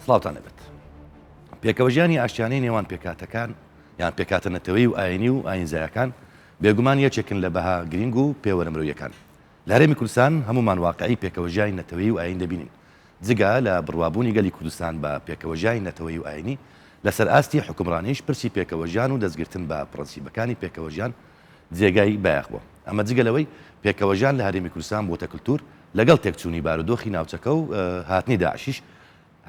سڵاوتان لێبێت. پێکەوەژیانی ئاشتیانەی نێوان پێکهاتەکان یان پێکهاتە نەتەوەیی و ئایینی و ئایینزایەکان بێگومان یەکێکن لە بەها گرینگ و پێوەرە مرۆییەکان. لە هەرێمی کوردستان هەموومان واقعی پێکەوەژیانی نەتەوەیی و ئایین دەبینین. جگە لە بڕوابوونی گەلی کوردستان بە پێکەوەژیانی نەتەوەیی و ئایینی، لەسەر ئاستی حوکمڕانیش پرسی پێکەوەژیان و دەستگرتن بە پڕەنسیبەکانی پێکەوەژیان جێگای بایەخ بووە. ئەمە جگە لەوەی پێکەوەژیان لە هەرێمی کوردستان بووەتە کلتور، لەگەڵ تێکچوونی بارودۆخی ناوچەکە و هاتنی داعشیش،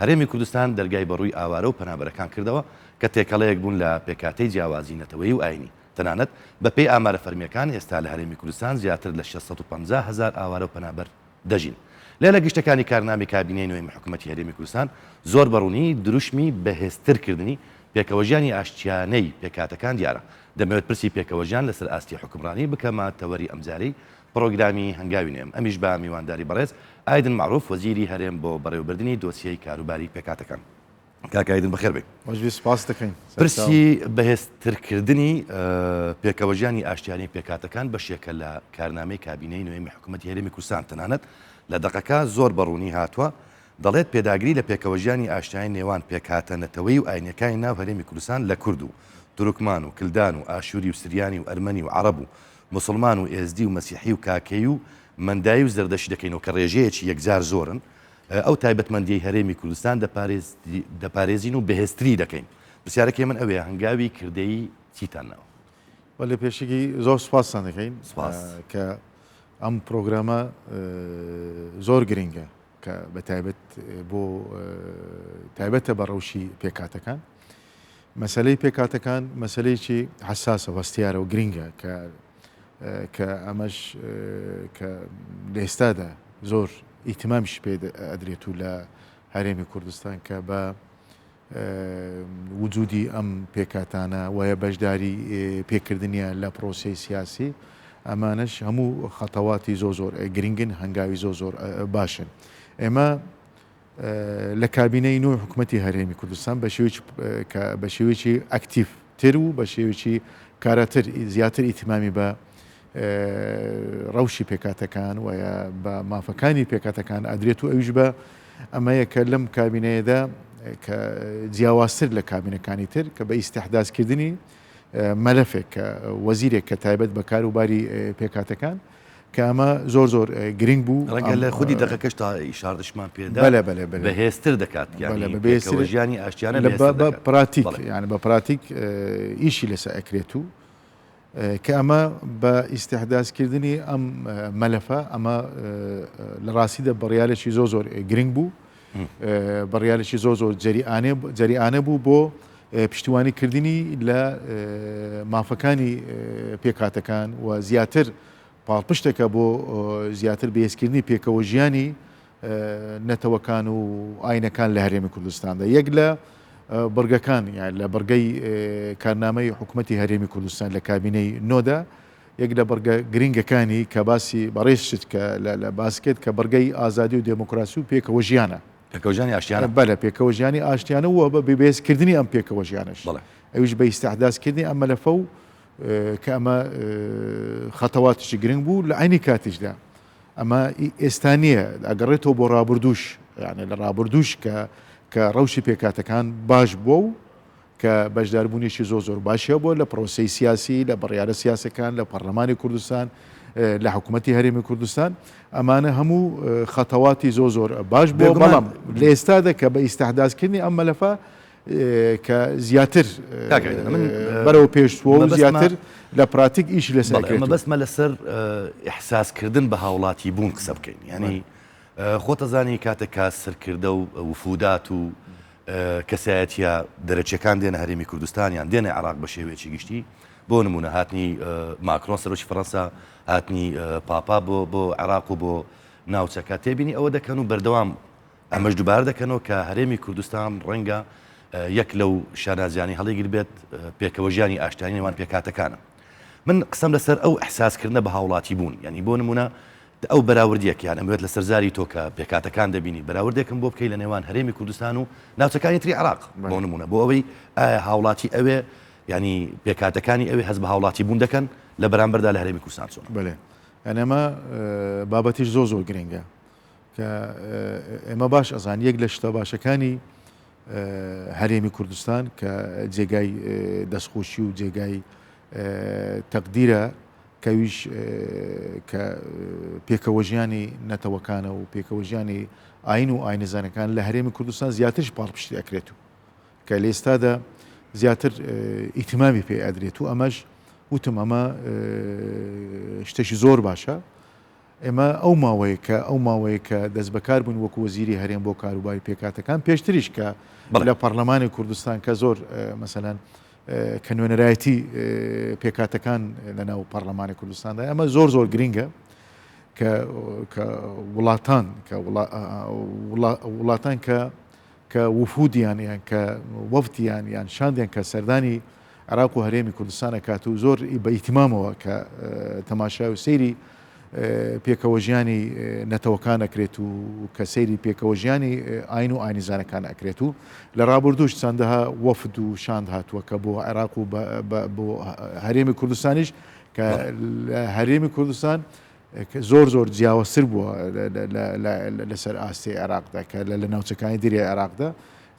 هەرێمی کوردستان دەرگای بەڕووی ئاوارە و پەنابەرەکان کردەوە کە تێکەڵەیەک بوون لە پێکهاتەی جیاوازی نەتەوەیی و ئایینی. تەنانەت بەپێی ئامارە فەرمییەکان ئێستا لە هەرێمی کوردستان زیاتر لە 650 هەزار ئاوارە و پەنابەر دەژین. لێ لە گشتەکانی کارنامەی کابینەی نۆیەمی حکوومەتی هەرێمی کوردستان زۆر بە ڕوونی دروشمی بەهێزتر کردنی پێکەوەژیانی ئاشتیانەی پێکهاتەکان دیارە. دەمەوێت پرسی پێکەوەژیان لەسەر ئاستی حوکمڕانی بکەمە تەوەری ئەمجارەی پڕۆگرامی هەنگاوی نوێم، ئەمیش بە میوانداری بەڕێز ئایدن مەعروف وەزیری هەرێم بۆ بەڕێوەبردنی دۆسیەی کاروباری پێکهاتەکان. کاک ئایدن بەخێر بێی. خۆش بی سپاست دەکەین. پرسی بەهێزترکردنی پێکەوەژیانی ئاشتیانەی پێکهاتەکان بەشێکە لە کارنامەی کابینەی نوێمی حکوومەتی هەرێمی کوردستان، تەنانەت لە دەقەکە زۆر بە ڕوونی هاتووە دەڵێت پێداگری لە پێکەوەژیانی ئاشتیانەی نێوان پێکهاتە نەتەوەیی و ئاینیەکانی ناو هەرێمی کوردستان لە کورد و تورکمان و کلدان و ئاشوری و سریانی و ئەرمەنی و عەڕەب و موسڵمان و ئێزدی و مەسیحی و کاکەیی و مەندایی و زەردەشتی دەکەینەوە کە ڕێژەیەکی یەکجار زۆرن ئەو تایبەتمەندیەی هەرێمی کوردستان دەپارێزین و بەهێزتری دەکەین. پرسیارەکەی من ئەوەیە هەنگاوی کردەیی چیتان ناوە؟ بەڵێ پێشەکی زۆر سوپاستان دەکەین سوپاس. کە ئەم پرۆگرامە زۆر گرنگە کە بە تایبەت بۆ تایبەتە بە ڕەوشی پێکهاتەکان. مەسەلەی پێکهاتەکان مەسەلەیەکی حەساسە و هەستیارە و گرنگە کە کە ئەمەش کە لە ئێستادا زۆر ئیتمامیش پێ ئەدرێت و لە هەرێمی کوردستان کە بە وجودی ئەم پێکاتانە وایە بەشداری پێکردنیان لە پرۆسەی سیاسی ئەمانەش هەموو خەتەواتی زۆر زۆر گرنگن هەنگاوی زۆر زۆر باشن ئێمە لە کابینەی نوێی حکومەتی هەرێمی کوردستان بە شێوەیەکی کە بە شێوەیەکی ئەکتیڤ تر و بە شێوەیەکی کاراتر زیاتر ئیتمامی بە ڕەوشی پێکاتەکان و بە مافەکانی پێکاتەکان ئەدرێت و ئەویش بە ئەمەیە کە لەم کابینەیەدا کە جیاوازتر لە کابینەکانی تر کە بە ئیسیحدازکردنی مەلەفێک کە وەزیرێک کە تایبەت بە کاروباری پێکاتەکان کە ئەمە زۆر زۆر گرنگ بوو. ڕەنگە لە خودی دەقەکەش تا ئیشاردشمان پێدا بەلێ بەلێ بەلێ بەهێزتر دەکات یانی پێکەوە ژیانی ئاشتیانە بەهێزتر دەکات. بە پراتیک یانی بە پراتیک ئیشی لەسەر ئەکرێت و کە ئەمە بە ئیستیحداسکردنی ئەم مەلەفە ئەمە لە ڕاستیدا بڕیارێکی زۆر زۆر گرنگ بوو بڕیارێکی زۆر زۆر جەریئانە بوو بۆ پشتیوانی کردنی لە مافەکانی پێکهاتەکان و زیاتر پاڵپشتێکە بۆ زیاتر بەهێزکردنی پێکەوە ژیانی نەتەوەکان و ئاینەکان لە هەرێمی کوردستاندا یەک لە بڕگەکان یان لە بڕگەی کارنامەی حکوومەتی هەرێمی کوردستان لە کابینەی نۆدا یەک لە بڕگە گرنگەکانی کە باسی بەڕێزشت کە لە باس کرد کە بڕگەی ئازادی و دێموکراسی و پێکەوە ژیانە. پێکەوە ژیانی ئاشتیانە. بەلێ پێکەوە ژیانی ئاشتیانە و بە بەهێز کردنی ئەم پێکەوە ژیانەش. بەڵێ. ئەویش بە ئیستیحداس کردنی ئەم مەلەفە و کە ئەمە خەتەواتێکی گرنگ بوو لە عەینی کاتیشدا ئەمە ئێستا نییە ئەگەڕێتەوە بۆ ڕابردووش یانێ لە ڕابردووش کە کە ڕەوشی پێکهاتەکان باش بووە و کە بەشداربوونێکی زۆر زۆر باشی هەبووە لە پرۆسەی سیاسی، لە بڕیارە سیاسەکان، لە پەرلەمانی کوردستان، لە حکوومەتی هەرێمی کوردستان. ئەمانە هەموو خەتەواتی زۆر زۆر باش بووە، بەڵام لە ئێستادا کە بە ئیستیحداسکردنی ئەم مەلەفە کە زیاتر بەرەو پێش چووە و زیاتر لە پراتیک ئیشی لەسەر کرد. مەبەستمە لەسەر ئیحساسکردن بە هاوڵاتیبوون قسە بکەین. یانی خۆتەزانی کاتێک کە سەرکردە و وفودات و کەسایەتیە دەرەکیەکان دێنە هەرێمی کوردستان یان دێنە عێراق بە شێوەیەکی گشتی بۆ نمونە هاتنی ماکرۆن سەرۆکی فەرەنسا هاتنی پاپا بۆ بۆ عێراق و بۆ ناوچەکە تێبینی ئەوە دەکەن و بەردەوام ئەمەش دووبارە دەکەنەوە کە هەرێمی کوردستان ڕەنگە یەک لەو شانازیانی هەڵیگر بێت پێکەوە ژیانی ئاشتیانی نێوان پێکهاتەکانە من قسەم لەسەر ئەو ئەحساسکردنە بە هاوڵاتی بوون یعنی بۆ نمونە ئەو بەراوردیەک یان ئەمەوێت لەسەر زاری تۆ کە پێکهاتەکان دەبینی بەراوردێکم بۆ بکەی لە نێوان هەرێمی کوردستان و ناوچەکانی تری عێراق بۆ نمونە بۆ ئەوەی ئایا هاوڵاتی ئەوێ ینی پێکهاتەکانی ئەوێ هەست بە هاوڵاتی بوون دەکەن لە بەرامبەردا لە هەرێمی کوردستان چۆن؟ بەلێ یانی ئەمە بابەتیش زۆر زۆر گرنگە کە ئێمە باش ئەزان یەک لە شتە باشەکانی. هەرێمی کوردستان کە جێگای دەستخۆشی و جێگای تەقدیرە کەویش کە پێکەوەژیانی نەتەوەکانە و پێکەوەژیانی ئاین و ئاینزانەکان لە هەرێمی کوردستان زیاترش پاڵپشتی ئەکرێت و کە لە ئێستادا زیاتر ئیتمامی پێ ئەدرێت و ئەمەش وتم ئەمە شتێکی زۆر باشە ئێمە ئەو ماوەیە کە ئەو ماوەیە کە دەستبەکار بووین وەکو وەزیری هەرێم بۆ کاروباری پێکهاتەکان پێشتریش کە لە پەرلەمانی کوردستان کە زۆر مەسەلەن کە نوێنەرایەتی پێکهاتەکان لە ناو پەرلەمانی کوردستاندا ئەمە زۆر زۆر گرینگە کە کە وڵاتان کە وڵاتان کە کە وفودیان یان کە وەفدیان یان شاندیان کە سەردانی عێراق و هەرێمی کوردستان ئەکات و زۆر بە ئیتمامەوە کە تەماشای و سەیری پێکەوە ژیانی نەتەوەکان ئەکرێت و کە سەیری پێکەوە ژیانی ئاین و ئاینیزانەکان ئەکرێت و لە ڕابردووش چەندەها وەفد و شاند هاتووە کە بۆ عێراق و بۆ هەرێمی کوردستانیش کە هەرێمی کوردستان زۆر زۆر جیاوازتر بووە لەسەر ئاستی عێراقدا کە لە ناوچەکانی دری عێراقدا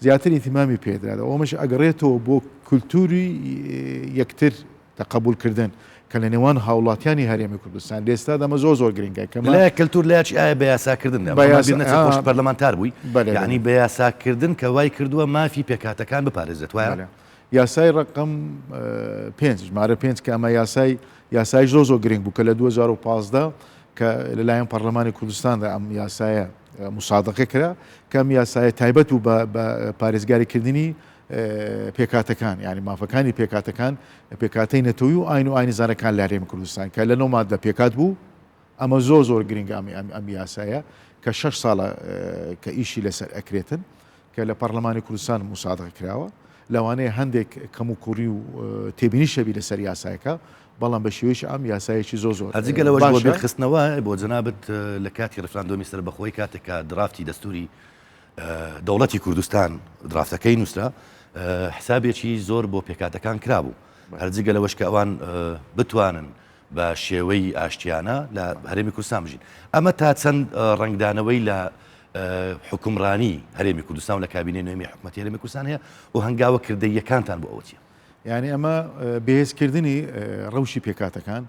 زیاتر ئیتیمامی پێدرا ئەومەش ئەگەڕێتەوە بۆ کولتوری یەکتر تەقەبولکردن کە لە نێوان هاوڵاتیانی هەرێمی کوردستان لێستا دەمە زۆر زۆر گرنگە کە لە کەلتور لە چی ئایا بە یاساکردن خۆش پەرلەمانتار بووی یعنی بە یاساکردن کە وای کردووە مافی پێکهاتەکان بپارێزێت وایە یاسای ڕەقەم پێنج ژمارە پێنج کە ئەمە یاسای یاسای زۆر زۆر گرنگ بوو کە لە 2015 کە لەلایەن پەرلەمانی کوردستاندا ئەم یاسایە مسادقە کرا کە ئەم یاسایە تایبەت بوو بە پارێزگاریکردنی پێکاتەکان یعنی مافەکانی پێکاتەکان پێکاتەی نەتەوی و ئاین و ئاینزانەکان لە هەرێمی کوردستان کە لە نۆ مادە پێکات بوو ئەمە زۆر زۆر گرنگە ئەم ئەم ئەم یاسایە کە شەش ساڵە کە ئیشی لەسەر ئەکرێتن کە لە پەرلەمانی کوردستان موسادقە کراوە لەوانەیە هەندێک کەم و کوڕی و تێبینی شەبی لەسەر یاسایەکە بەڵام بە شێوەیەکی عام یاسایەکی زۆر زۆر جگە لەوەش بۆ بیرخستنەوە بۆ جەنابت لە کاتی ڕیفراندۆمی سەربەخۆی کاتێک کە درافتی دەستوری دەوڵەتی کوردستان درافتەکەی نووسرا حسابێکی زۆر بۆ پێکاتەکان کرابوو هەر جگە لەوەش کە ئەوان بتوانن بە شێوەی ئاشتیانە لە هەرێمی کوردستان بژین. ئەمە تا چەند ڕەنگدانەوەی لە حوکمڕانی هەرێمی کوردستان و لە کابینەی نوێمی حکومەتی هەرێمی کوردستان هەیە و هەنگاوە کردەییەکانتان بۆ ئەوە چییە؟ یعنی ئەمە بەهێزکردنی ڕەوشی پێکهاتەکان،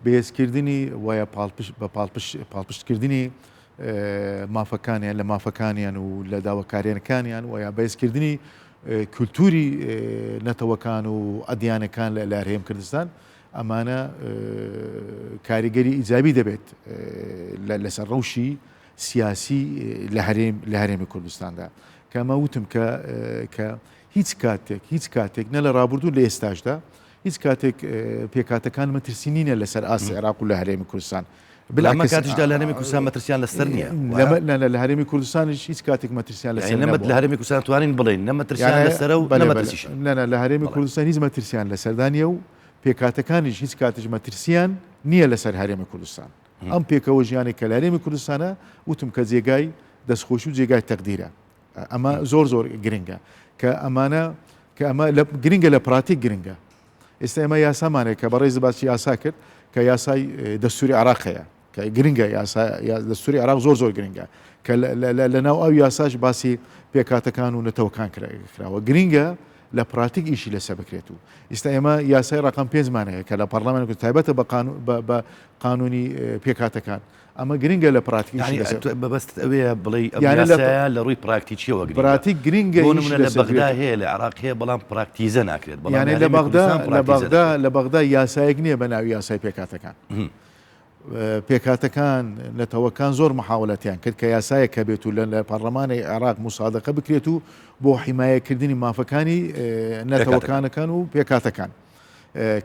بەهێزکردنی وایە بە پاڵپشتکردنی مافەکانیان لە مافەکانیان و لە داواکاریەکانیان و یا بەهێزکردنی کولتوری نەتەوەکان و ئەدیانەکان لە هەرێم کوردستان ئەمانە کاریگەری ئیجابی دەبێت لەسەر ڕەوشی سیاسی لە هەرێم لە هەرێمی کوردستاندا کە ئەمە وتم کە کە هیچ کاتێک هیچ کاتێک نە لە ڕابردوو لە ئێستاشدا هیچ کاتێک پێکاتەکان مەترسی نینە لەسەر ئاستی عێراق و لە هەرێمی کوردستان بەڵام کاتیشدا لە هەرێمی کوردستان مەترسیان لەسەر نییە لە هەرێمی کوردستانیش هیچ کاتێک مەترسیان لەسەر نەمەت لە هەرێمی کوردستان توانین بڵێین نە مەترسیان لەسەرە و نە مەترسیش لە هەرێمی کوردستان هیچ مەترسیان لەسەردا نییە و پێکهاتەکانیش هیچ کاتیش مەترسیان نییە لەسەر هەرێمی کوردستان. ئەم پێکەوە ژیانێک کە لە هەرێمی کوردستانە وتم کە جێگای دەستخۆشی و جێگای تەقدیرە. ئەمە زۆر زۆر گرنگە کە ئەمانە کە ئەمە گرنگە لە پراتیک گرنگە. ئێستا ئێمە یاسامانەیە کە بەڕێز باسی یاسا کرد کە یاسای دەستوری عێراق هەیە. کە گرنگە یاسا دەستوری عێراق زۆر زۆر گرنگە کە لە ناو ئەو یاساش باسی پێکهاتەکان و نەتەوەکان کراوە گرنگە لە پراتیک ئیشی لەسەر بکرێت و ئیستا ئێمە یاسای ڕقم پێنجمان هەیە کە لە پەرلەمان تایبەتە بە قانونی پێکهاتەکان ئەمە گرنگە لە پراتیک بەبەست ئەوەیە بڵێ یاسایە لە ڕووی پراکتیکیەوە پراتیک گرنگە بۆ نمونە لە بەغدا هەیە لە عێراق هەیە بەڵام پراکتیزە ناکرێت بەڵام لە بەغدا لە بەغدا لە بەغدا یاسایەک نییە بە ناوی یاسای پێکهاتەکان پێکهاتەکان، نەتەوەکان زۆر محاوەلەتیان کرد کە یاسایەک هەبێت و لە پەڕلەمانی عێراق موسادەقە بکرێت و بۆ حیمایەکردنی مافەکانی نەتەوەکانەکان و پێکهاتەکان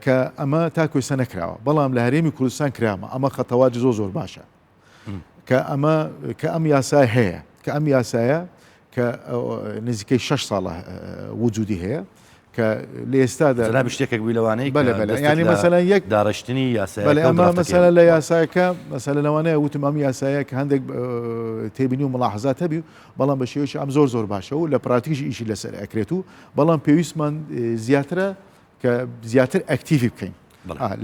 کە ئەمە تاکو ئێستا نەکراوە بەڵام لە هەرێمی کوردستان کرامە ئەمە خەتەواتی زۆر زۆر باشە کە ئەمە کە ئەم یاسای هەیە کە ئەم یاسایە کە نزیکەی شەش ساڵە وجودی هەیە کە لە ئێستادا جەنابی شتێکێک بووی لەوانەی بەلێ بەلێ یانی مەسەلەن یەک داڕشتنی یاسایەکە بەلێ ئەمە مەسەلە لە یاسایەکە مەسەلە لەوانەیە وتم ئەم یاسایە کە هەندێک تێبینی و ملاحەزات هەبی بەڵام بە شێوەیەکی ئەم زۆر زۆر باشە و لە پراتیکیش ئیشی لەسەر ئەکرێت و بەڵام پێویستمان زیاترە کە زیاتر ئەکتیڤی بکەین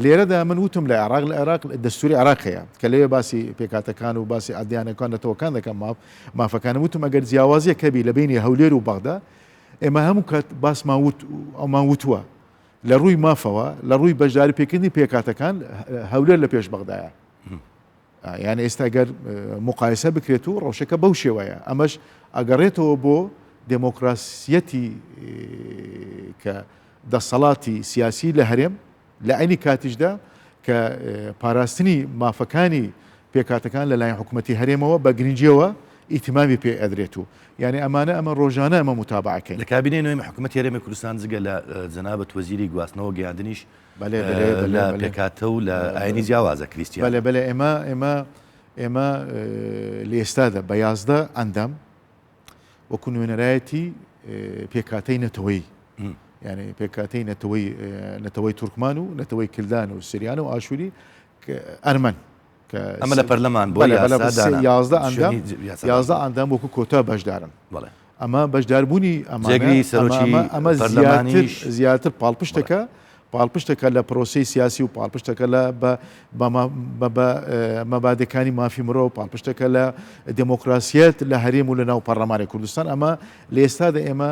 لێرەدا من وتم لە عێراق لە عێراق دەستوری عێراق هەیە کە لەوێ باسی پێکاتەکان و باسی ئەدیانەکان نەتەوەکان دەکەم ماف مافەکان وتم ئەگەر جیاوازیەک هەبی لە بینی هەولێر و بەغدا ئێمە هەموو کات باسمان وت ئەومان وتووە لە ڕووی مافەوە لە ڕووی بەشداری پێکردنی پێکاتەکان هەولێر لە پێش بەغدایە یان ئێستا گەر مقایسە بکرێت و ڕەوشەکە بەو شێوەیە ئەمەش ئەگەڕێتەوە بۆ دێمۆکراسیەتی کە دەسەڵاتی سیاسی لە هەرێم لە عەینی کاتیشدا کە پاراستنی مافەکانی پێکهاتەکان لەلایەن حکوومەتی هەرێمەوە بە گرنگیەوە ئیتمامی پێ ئەدرێت و یعنی ئەمانە ئەمە ڕۆژانە ئەمە متابعەکەین. لە کابینەی نوێی حکوومەتی هەرێمی کوردستان جگە لە جەنابت وەزیری گواستنەوە گەیاندنیش لە پێکهاتە و لە ئاینی جیاوازە کریستیان. بەلێ بەلێ ئێمە ئێمە ئێمە لە ئێستادا بە 11 ئەندام وەکو نوێنەرایەتی پێکهاتەی نەتەوەیی یعنی پێکهاتەی نەتەوەی نەتەوەی تورکمان و نەتەوەی کلدان و سریان و ئاشووری ئەرمەن ئەمە لە پەرلەمان بۆ یازدە ئەندام یازدە ئەندام وەکو کۆتا بەشدارن ئەمە بەشداربوونی ئەمە زیاتر زیاتر پاڵپشتەکە پاڵپشتەکە لە پرۆسەی سیاسی و پاڵپشتەکە لە بە مەبادەکانی مافی مرۆڤ، پاڵپشتەکە لە دێمۆکراسیەت لە هەرێم و لە ناو پەڕلەمانی کوردستان، ئەمە لە ئێستادا ئێمە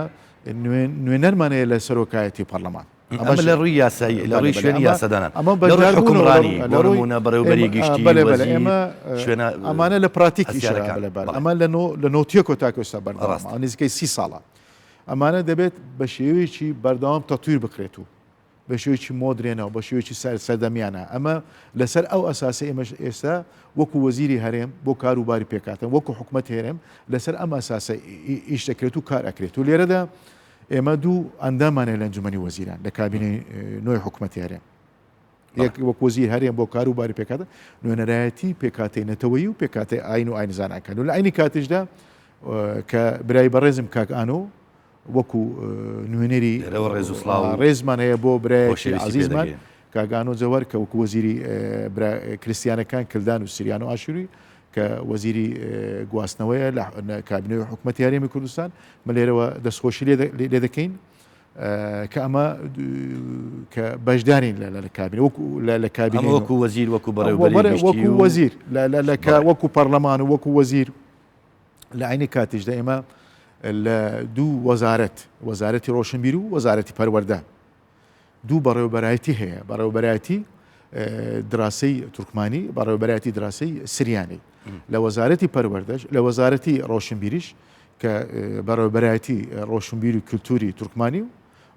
نوێنەرمان هەیە لە سەرۆکایەتی پەڕلەمان. ئەمە لە ڕووی یاسایی، لە ڕووی شوێنی یاسادانان، ئەمە لە ڕووی حوکمڕانی، بۆ نموونە بەڕێوەبەری گشتی، وەزیر، شوێنە ئەمانە لە پراتیک ئیشەکان، ئەمە لە نۆتیەکۆ تاکو ئێستا بەردەوامە، نزیکەی 30 ساڵە. ئەمانە دەبێت بە شێوەیەکی بەردەوام تەتویر بکرێت و بە شێوەیەکی مۆدرێنە و بە شێوەیەکی سەردەمیانە ئەمە لەسەر ئەو ئەساسە ئێمەش ئێستا وەکو وەزیری هەرێم بۆ کاروباری پێکهاتن وەکو حکومەت هەرێم لەسەر ئەم ئەساسە ئیش دەکرێت و کار ئەکرێت و لێرەدا ئێمە دوو ئەندامان هەیە لە ئەنجومەنی وەزیران لە کابینەی نوێی حکومەتی هەرێم یەک وەک وەزیر هەرێم بۆ کار و باری پێکهاتە نوێنەرایەتی پێکهاتەی نەتەوەیی و پێکهاتەی ئاین و ئاینزانەکان و لە عینی کاتیشدا کە برای بەڕێزم کاک ئانۆ وەکو نوێنەری ڕێز و سڵاو ڕێزمان هەیە بۆ برایەکی عزیزمان کاک ئانۆ جەوهەر کە وەکو وەزیری کریسیانەکان کلدان و سریان و ئاشوری کە وەزیری گواستنەوەیە لە کابینەی حکوومەتی هەرێمی کوردستان من لێرەوە دەستخۆشی لێ دەکەین کە ئەمە کە بەشدارین لە لە کابینە وەکو لە کابینە وەکو وەزیر وەکو بەڕێوەبەری وەکو وەزیر لە وەکو پەرلەمان و وەکو وەزیر لە عینی کاتیشدا ئێمە لە دوو وەزارەت وەزارەتی ڕۆشنبیر و وەزارەتی پەروەردە دوو بەڕێوبەرایەتی هەیە بەڕێوبەرایەتی دراسی تورکمانی بەڕێوبەرایەتی دراسی سریانی لە وەزارەتی پەروەردەش لە وەزارەتی ڕۆشنبیریش کە بەڕێوبەرایەتی ڕۆشنبیر و کللتوری تورکمانی و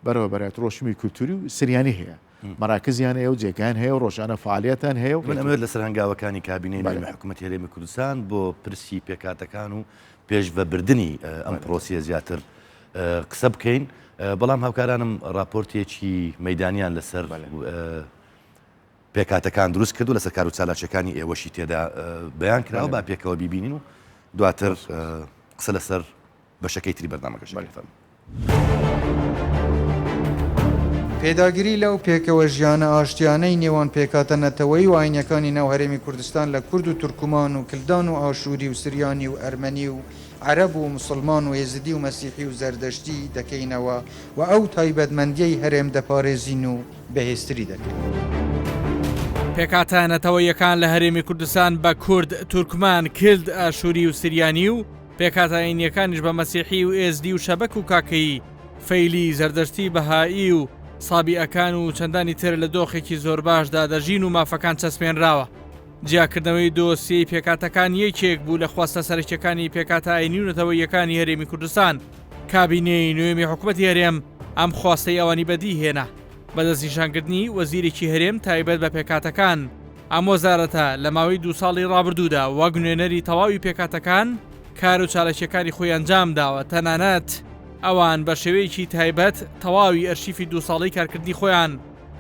بەڕێوەبەرایەتی ڕۆشنبیر کللتوری و سریانی هەیە مەراکزیان هەیە و جێگایان هەیە و ڕۆژانە فعالیەتان هەیە و من ئەمەوێت لەسەر هەنگاوەکانی کابینەی نوێی حکوومەتی هەرێمی کوردستان بۆ پرسی پێکهاتەکان و پێشڤەبردنی ئەم پرۆسیە زیاتر قسە بکەین، بەڵام هاوکارانم ڕاپۆرتێکی مەیدانیان لەسەر پێکهاتەکان دروست کردو لەسەر کار و چالاکیەکانی ئێوەشی تێدا بەیان کراوە، با پێکەوە بیبینین و دواتر قسە لەسەر بەشەکەی تری بەرنامەکەش دەکەین. فەرموو. پێداگری لەو پێکەوە ژیانە ئاشتیانەی نێوان پێکهاتە نەتەوەیی و ئاینیەکانی ناو هەرێمی کوردستان لە کورد و تورکمان و کلدان و ئاشوری و سریانی و ئەرمەنی و عەرەب و موسڵمان و ئێزدی و مەسیحی و زەردەشتی دەکەینەوە و ئەو تایبەتمەندیەی هەرێم دەپارێزین و بەهێزتری دەکەین. پێکهاتە نەتەوەییەکان لە هەرێمی کوردستان بە کورد، تورکمان، کلد، ئاشوری و سریانی و پێکهاتە ئایینییەکانیش بە مەسیحی و ئێزدی و شەبەک و کاکەیی، فەیلی، زەردەشتی، بەهائی و سابیئەکان و چەندانی تر لە دۆخێکی زۆرباشدا دەژین و مافەکان چەسپێنراوە. جیاکردنەوەی دۆسیەی پێکهاتەکان یەکێک بوو لە خواستە سەرەکیەکانی پێکهاتە ئایینی و نەتەوەییەکانی هەرێمی کوردستان. کابینەی نوێمی حکومەتی هەرێم ئەم خواستەی ئەوانی بەدی هێنا بە دەستنیشانکردنی وەزیرێکی هەرێم تایبەت بە پێکهاتەکان. ئەم وەزارەتە لە ماوەی دوو ساڵی ڕابردوودا وەک نوێنەری تەواوی پێکهاتەکان کار و چالاکیەکانی خۆی ئەنجام داوە، تەنانەت ئەوان بە شێوەیەکی تایبەت تەواوی ئەرشیفی دوو ساڵەی کارکردنی خۆیان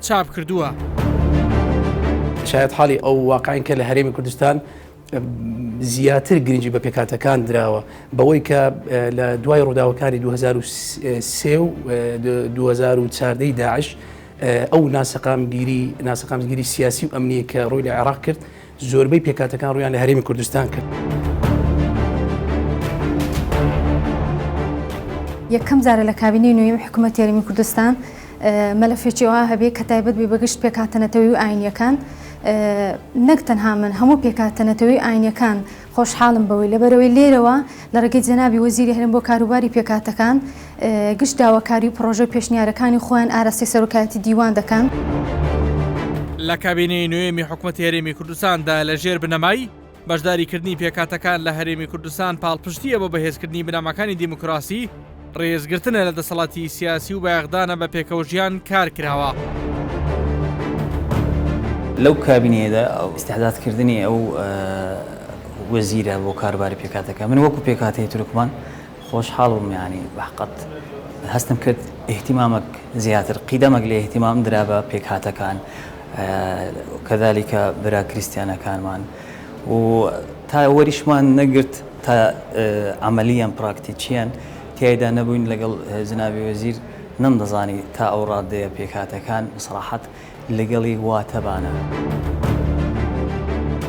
چاپ کردووە. شایەتحاڵی ئەو واقعین کە لە هەرێمی کوردستان زیاتر گرنگی بە پێکهاتەکان دراوە بەوەی کە لە دوای ڕووداوەکانی 2003 و 2014 داعش ئەو ناسەقامگیری ناسەقامگیری سیاسی و ئەمنی کە ڕووی لە عێراق کرد زۆربەی پێکهاتەکان ڕوویان لە هەرێمی کوردستان کرد. یەکەم جارە لە کابینەی نوێی حکوومەتی هەرێمی کوردستان مەلەفێکی ئەوها هەبێ کە تایبەت بێ بە گشت پێکهاتە نەتەوەیی و ئاینییەکان، نەک تەنها من هەموو پێکهاتە نەتەوەیی و ئاینییەکان خۆشحاڵم بەوەی لەبەرئەوەی لێرەوە لە ڕێگەی جەنابی وەزیری هەرێم بۆ کاروباری پێکهاتەکان گشت داواکاری و پڕۆژە و پێشنیارەکانی خۆیان ئاراستەی سەرۆکایەتی دیوان دەکەن. لە کابینەی نۆیەمی حکومەتی هەرێمی کوردستاندا لە ژێر بنەمای، بەشداریکردنی پێکهاتەکان لە هەرێمی کوردستان پاڵپشتییە بۆ بەهێزکردنی بنەماکانی دیموکراسی، ڕێزگرتنە لە دەسەڵاتی سیاسی و بایەخدانە بە پێکەوەژیان کار کراوە. لەو کابینەیەدا ئیستیحداد کردنی ئەو وەزیرە بۆ کاروباری پێکهاتەکان من وەکو پێکهاتەی تورکمان خۆشحاڵ بووم یانی بەحقەت هەستم کرد ئیهتیمامەک زیاتر قیدەمەک لە ئیهتیمام درا بە پێکهاتەکان کەذالیکە برا کریستیانەکانمان و تا وەریشمان نەگرت تا عەمەلیەن پراکتیکیەن تیایدا نەبووین لەگەڵ جنابی وەزیر نەمدەزانی تا ئەو ڕادەیە پێکهاتەکان بسەراحەت لەگەڵی وا تەبانە.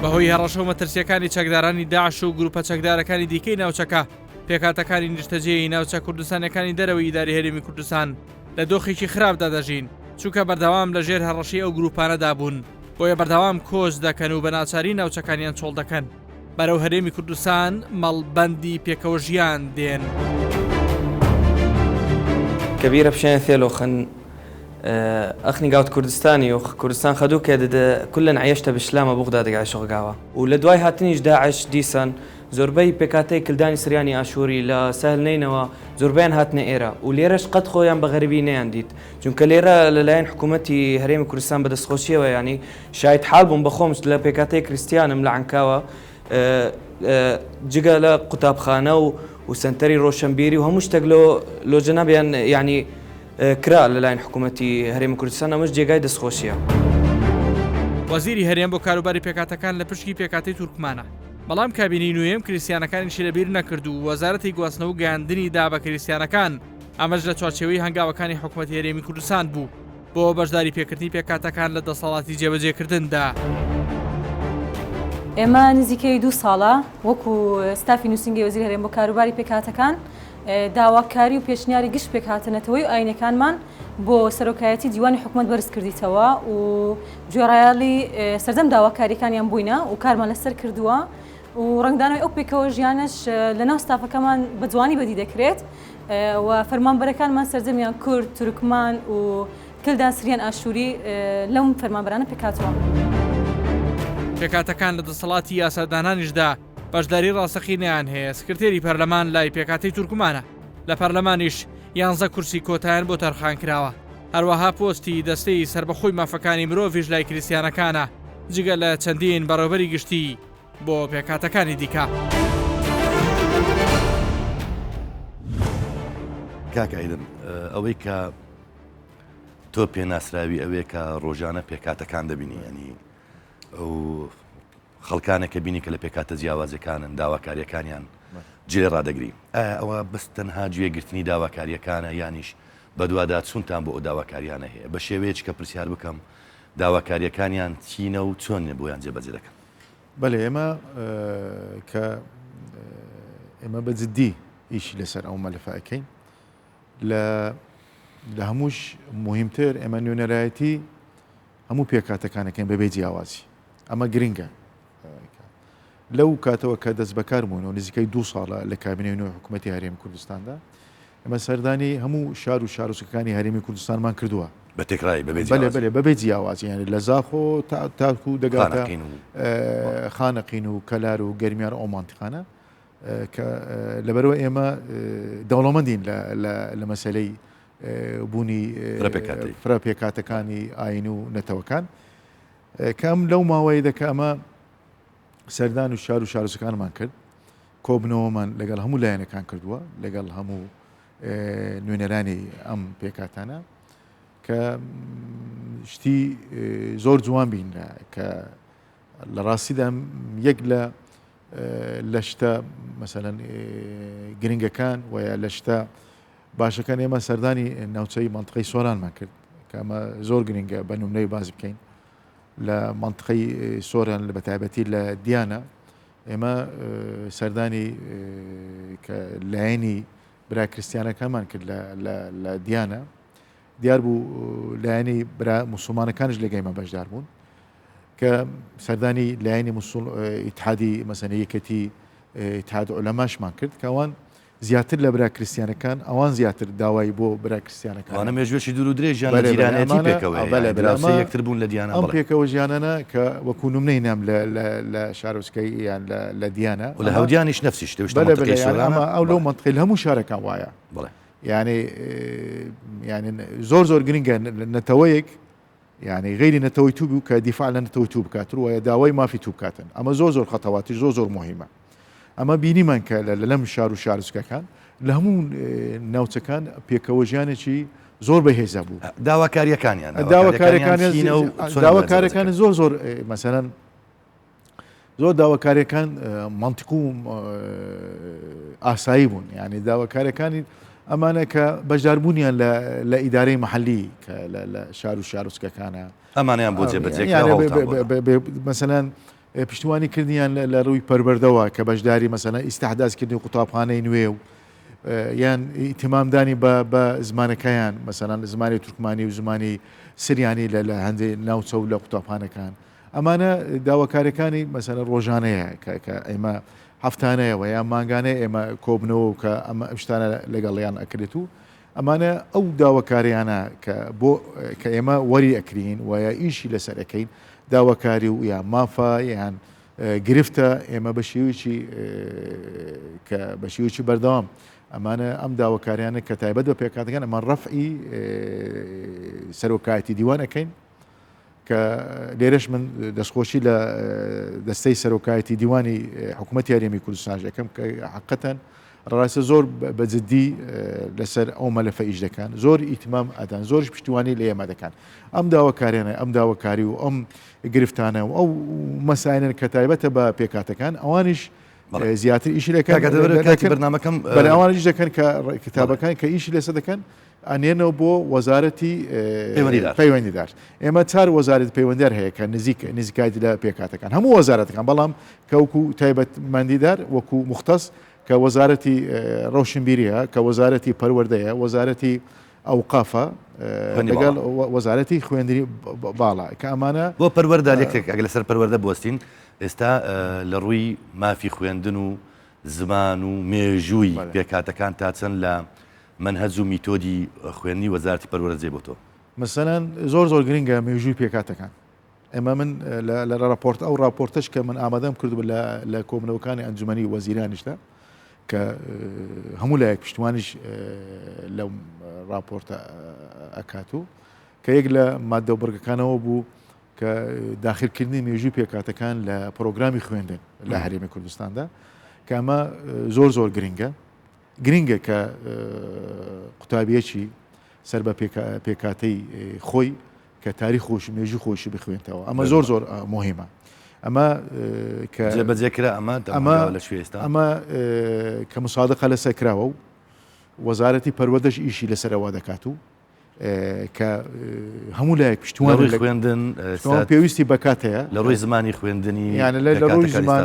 بەهۆی هەڕەشە و مەترسییەکانی چەکدارانی داعش و گروپە چەکدارەکانی دیکەی ناوچەکە، پێکهاتەکانی نیشتەجێی ناوچە کوردستانیەکانی دەرەوەی ئیدارەی هەرێمی کوردستان لە دۆخێکی خراپدا دەژین، چونکە بەردەوام لە ژێر هەڕەشەی ئەو گروپانەدا بوون، بۆیە بەردەوام کۆچ دەکەن و بە ناچاری ناوچەکانیان چۆڵ دەکەن. بەرەو هەرێمی کوردستان مەڵبەندی پێکەوەژیان دێن. کەبیرە بشێن ثێلۆخن ئەخنی گاوت کوردستانی و کوردستان خەدوو کە ددە کولەن عیەشتە بشلامە بوغدا دگ عشق گاوە و لە دوای هاتنیش داعش دیسان زۆربەی پێکهاتەی کلدانی سریانی ئاشووری لە سەهل نەینەوا زۆربەیان هاتنە ئێرە و لێرەش قەت خۆیان بە غەریبی نەیان دیت چونکە لێرە لەلایەن حکوومەتی هەرێمی کوردستان بە دەستخۆشیەوە یانی شایت حال بووم بەخۆم لە پێکهاتەی کریستیانم لە عەنکاوە جگە لە قوتابخانە و و سەنتەری ڕۆشنبیری و هەموو شتێک لۆ لۆ جەنابیان یعنی کرا لەلایەن حکوومەتی هەرێمی کوردستان ئەمەش جێگای دەستخۆشیە. وەزیری هەرێم بۆ کاروباری پێکهاتەکان لە پشکی پێکهاتەی تورکمانە، بەڵام کابینەی نوێیەم کریستیانەکانیشی لەبیر نەکرد و وەزارەتی گواستنەوە و گەیاندنی دا بە کریستیانەکان، ئەمەش لە چوارچێوەی هەنگاوەکانی حکومەتی هەرێمی کوردستان بوو. بۆ بەشداری پێکردنی پێکهاتەکان لە دەسەڵاتی جێبەجێکردندا. ئێمە نزیکەی دوو ساڵە وەکو ستافی نووسینگەی وەزیری هەرێم بۆ کاروباری پێکهاتەکان داواکاری و پێشنیاری گشت پێکهاتە نەتەوەیی و ئایینیەکانمان بۆ سەرۆکایەتی دیوانی حکومەت بەرز کردیتەوە و گوێڕایەڵی سەرجەم داواکاریەکانیان بووینە و کارمان لەسەر کردووە و ڕەنگدانەوەی ئەو پێکەوە ژیانەش لەناو ستافەکەمان بە جوانی بەدی دەکرێت. و فەرمانبەرەکانمان سەرجەمیان کورد، تورکمان و کلدان سریان ئاشووری لەم فەرمانبەرانە پێکهاتووە. پێکهاتەکان لە دەسەڵاتی یاسادانانیشدا بەشداری ڕاستەقینەیان هەیە، سکرتێری پەرلەمان لای پێکهاتەی تورکمانە، لە پەرلەمانیش یانزە کورسی کۆتایان بۆ تەرخانکراوە، هەروەها پۆستی دەستەی سەربەخۆی مافەکانی مرۆڤیش لای کریستیانەکانە، جگە لە چەندین بەڕێوەبەری گشتی. بۆ پێکهاتەکانی دیکە. کاک ئایدن ئەوەی کە تۆ پێناسراوی ئەوەیە کە ڕۆژانە پێکاتەکان دەبینی ینی ئەو خەڵکانێک کە بینی کە لە پێکاتە جیاوازەکانن داواکاریەکانیان جێ ڕدەگری ئایا ئەوە بەس تەنها گوێگرتنی داواکاریەکانە یانیش بەدوادا چونتان بۆ ئەو داواکاریانە هەیە بە شێوەیەکی کە پرسیار بکەم داواکاریەکانیان چینە و چۆن بۆیان جێبەجێ دەکەن بەلێ ئێمە کە ئێمە بە جددی ئیشی لەسەر ئەو مەلەفە ئەکەین لە لە هەمووش مهمتر ئێمە نوێنەرایەتی هەموو پێکاتەکانەکەین بەبێ جیاوازی ئەمە گرنگە لەو کاتەوە کە دەست بەکار بوون و نزیکەی دوو ساڵە لە کابینەی نوێی حکوومەتی هەرێمی کوردستاندا ئێمە سەردانی هەموو شار و شارۆچکەکانی هەرێمی کوردستانمان کردووە. بە تێکڕایی بەبێ جیاوازی. بەلێ بەلێ بەبێ جیاوازی یانی لە زاخۆ تا تاکو دەگاتە خانەقین و خانەقین و کەلار و گەرمیان و ئەو مانتیقانە کە لەبەرەوە ئێمە دەوڵەمەندین لە لە مەسەلەی بوونی فرە پێکهاتەکانی ئاین و نەتەوەکان کە ئەم لەو ماوەیە دەکە ئەمە سەردان و شار و شارۆچکەکانمان کرد کۆبنەوەمان لەگەڵ هەموو لایەنەکان کردووە لەگەڵ هەموو نوێنەرانی ئەم پێکاتانە کە شتی زۆر جوان بینرا کە لە ڕاستیدا یەک لە لە شتە مەسەلەن گرنگەکان و یا لە شتە باشەکان ئێمە سەردانی ناوچەی منطقەی سۆرانمان کرد کە ئەمە زۆر گرنگە بە نمونەی باز بکەین لە منطقەی سۆران لە بەتایبەتی لە دیانە ئێمە سەردانی کە لایەنی برا کریسیانەکانمان کرد لە دیانە دیار بوو لایەنی برا مسلمانەکانش لەگەیمە بەشدار بوون. کە سەردانی لایەنی موسڵ ئیتحادی مەسەنە یەکەتی ئیتحاد عولەماشمان کرد کە ئەوان زیاتر لە برا کریستیانەکان ئەوان زیاتر داوای بۆ برا کریستیانەکان ئەوانە مێژوویەکی دوور و درێژیان لە جیرانەتی پێکەوە هەیە، یانی دراوسێی یەکتر بوون لە دیانا ئەم پێکەوە ژیانانە کە وەکوو نمونەی نام لە لە لە شارۆچکەی یان لە لە دیانا و لە هەودیانیش نەفسی شتە وشتە مەنتقەی سۆرانە ئەمە ئەو لەو مەنتقەی لە هەموو شارەکان وایە بەڵێ یانی یانی زۆر زۆر گرنگە نەتەوەیەک یانی غەیری نەتەوەی تو بوو کە دیفاع لە نەتەوەی تو بکاتن و داوای مافی تو بکاتن ئەمە زۆر زۆر خەتەواتیش زۆر زۆر مهمە ئەمە بینیمان کە لە لەم شار و شارچکەکان لە هەموو ناوچەکان پێکەوە ژیانێکی زۆر بەهێزە بوو داواکاریەکانیان داواکاریەکان زۆر زۆر مەسەرەن زۆر داواکاریەکان مەنتق و ئاسایی بوون یعنی داواکاریەکانی ئەمانە کە بەشداربوونیان لە ئیدارەی محلی کە لە شار و شارۆچکەکانە ئەمانیان بۆ جێبەجێ مەسەلەن پشتیوانی کردیان لە ڕووی پەروەردەوە کە بەشداری مەسەلەن ئیستحداسکردنی قوتابخانەی نوێ و یان ئیتمامدانی بە زمانەکەیان مەسەلەن زمانی تورکمانی و زمانی سریانی لە هەندێک ناوچە و لە قوتابخانەکان ئەمانە داواکاریەکانی مەسەلەن ڕۆژانەیە کە کە ئێمە هەفتانەیە و یا مانگانەیە ئێمە کۆبنەوە و کە ئەمە ئەم شتانە لەگەڵیان ئەکرێت و ئەمانە ئەو داواکاریانە کە بۆ کە ئێمە وەری ئەکرین و یا ئیشی لەسەر ئەەکەین داواکاری و یا مافە یان گرفتە ئێمە بە شێوەیەکی کە بە شێوەیەکی بەردەوام ئەمانە ئەم داواکاریانە کە تایبەت بە پێکهاتەکان ئەمە ڕەفعی سەرۆکایەتی دیوان ئەەکەین کە لێرەش من دەستخۆشی لە دەستەی سەرۆکایەتی دیوانی حکوومەتی هەرێمی کوردستانش ئەەکەم کە حقەتەن ڕاستە زۆر بە جددی لەسەر ئەو مەلەفە ئیش دەکەن زۆر ئیتمام ئەدان زۆرش پشتیوانی لە ئێمە دەکەن ئەم داواکاریانە ئەم داواکاری و ئەم گرفتانە و ئەو مەسایلن کە تایبەتە بە پێکاتەکان ئەوانیش زیاتر ئیشی دەکەن بەرنامەکەم بەڵێ ئەوانیش دەکەن کە کتابەکان کە ئیشی لەسەر دەکەن ئەنێنەوە بۆ وەزارەتی پەیوەندیدار. ئێمە چار وەزارەتی پەیوەندیدار هەیە کە نزیک نزیکایەتی لە پێکهاتەکان هەموو وەزارەتەکان بەڵام کە وەکو تایبەتمەندیدار وەکو مختص کە وەزارەتی ڕۆشنبیریە کە وەزارەتی پەروەردەیە وەزارەتی ئەوقافە لەگەڵ وەزارەتی خوێندنی باڵا کە ئەمانە بۆ پەروەردە یەکێک ئەگەر لەسەر پەروەردە بوەستین ئێستا لە ڕووی مافی خوێندن و زمان و مێژووی پێکهاتەکان تا چەند لە مەنهەج و میتۆدی خوێندنی وەزارەتی پەروەردە جێ بۆتەوە. مەسەلەن زۆر زۆر گرنگە مێژووی پێکهاتەکان. ئێمە من لە ڕاپۆرت ئەو ڕاپۆرتەش کە من ئامادەم کردبوو لە لە کۆبوونەوەکانی ئەنجومەنی وەزیرانیشدا کە هەموو لایەک پشتیوانیش لەو ڕاپۆرتە ئەکات و کە یەک لە مادە و بڕگەکانەوە بوو کە داخلکردنی مێژووی پێکهاتەکان لە پرۆگرامی خوێندن لە هەرێمی کوردستاندا کە ئەمە زۆر زۆر گرنگە گرنگە کە قوتابیەکی سەر بە پێکهاتەی خۆی کە تاریخ خۆشی مێژوو خۆشی بخوێنتەوە ئەمە زۆر زۆر مهمە ئەمە کە جێبەجێ کرا ئەمە ئەمە لە کوێ ئێستا ئەمە کە مسادقە لەسەر کراوە و وەزارەتی پەروەردەش ئیشی لەسەرەوە دەکات و کە هەموو لایەک پشتیوان لە خوێندن پێویستی بە کات هەیە لە ڕووی زمانی خوێندنی یانە لە ڕووی زمان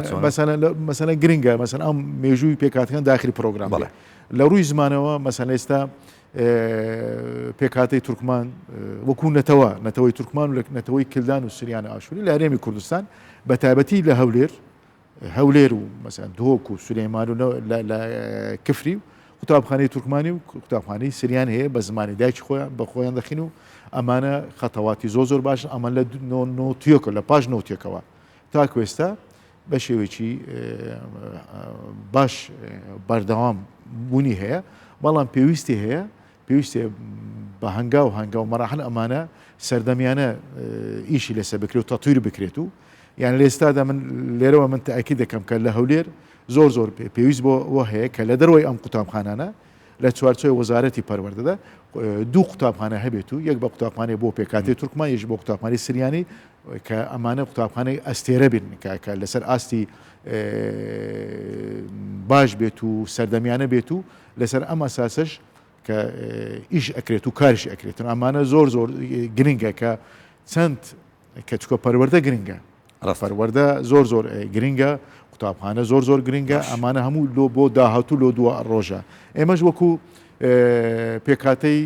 مەسەلەن گرنگە مەسەلەن ئەم مێژووی پێکهاتەکان داخلی پرۆگرام بەڵێ لە ڕووی زمانەوە مەسەلەن ئێستا پێکهاتەی تورکمان وەکو نەتەوە نەتەوەی تورکمان و نەتەوەی کلدان و سریان و ئاشووری لە هەرێمی کوردستان بە تایبەتی لە هەولێر هەولێر و مەسەلەن دهۆک و سولەیمان و لە کفری و قوتابخانەی تورکمانی و قوتابخانەی سریان هەیە بە زمانی دایکی خۆیان بە خۆیان دەخین و ئەمانە خەتەواتی زۆر زۆر باشن ئەمە لە نۆتیۆکە لە پاش نۆتیەکەوە تاکو ئێستا بە شێوەیەکی باش بەردەوام بوونی هەیە بەڵام پێویستی هەیە پێویستە بە هەنگاو هەنگاو مەراحل ئەمانە سەردەمیانە ئیشی لەسەر بکرێت و تەتویر بکرێت و یان لە ئێستادا من لێرەوە من تاکی دەکەم کە لە هەولێر زۆر زۆر پێویست بۆ وە هەیە کە لە دەرەوەی ئەم قوتابخانانە لە چوارچێوەی وەزارەتی پەروەردەدا دوو قوتابخانە هەبێت و یەک بە قوتابخانەی بۆ پێکاتی تورکمان یش بۆ قوتابخانەی سریانی کە ئەمانە قوتابخانەی ئەستێرە بن کە لەسەر ئاستی باش بێت و سەردەمیانە بێت و لەسەر ئەم ئەساسەش کە ئیش ئەکرێت و کاریش ئەکرێتن ئەمانە زۆر زۆر گرنگە کە چەند کە چکە پەروەردە گرنگە پەروەردە زۆر زۆر گرنگە قوتابخانە زۆر زۆر گرنگە ئەمانە هەموو لۆ بۆ داهاتوو لۆ دووە ڕۆژە ئێمەش وەکو پێکاتەی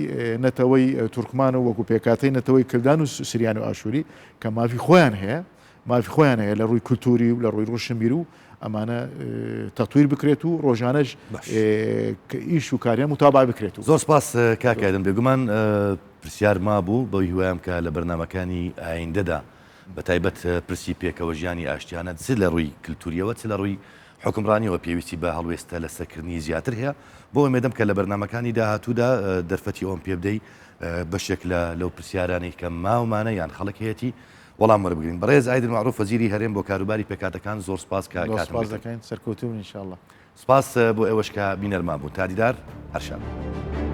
نەتەوەی تورکمان و وەکو پێکاتەی نەتەوەی کردان و سریان و ئاشووری کە مافی خۆیان هەیە. مافی خۆیان هەیە لە ڕووی کولتوری و لە ڕووی ڕۆشنبیر و ئەمانە تەتویر بکرێت و ڕۆژانەش ئیش و کاریان متابع بکرێت و زۆر سپاس کاک ئایدن بێگومان پرسیار مابوو بەو هیوایەم کە لە بەرنامەکانی ئایندەدا بە تایبەت پرسی پێکەوە ژیانی ئاشتیانە چ لە ڕووی کلتوریەوە چ لە ڕووی حوکمڕانیەوە پێویستی بە هەڵوێستە لەسەرکردنی زیاتر هەیە بۆ ئومێدم کە لە بەرنامەکانی داهاتوودا دەرفەتی ئەوم پێ بدەی بەشێک لە لەو پرسیارانەی کە ماومانە یان خەڵک هەیەتی وەڵام وەربگرین. بەڕێز ئایدن مەعروف وەزیری هەرێم بۆ کاروباری پێکهاتەکان زۆر سپاس کە زۆر کاتم سپاس گرتن. دەکەین سەرکەوتوو بن ان شاء اللە. سپاس بۆ ئێوەش کە بینەرمان بوون. تا دیدار هەر شاد بن.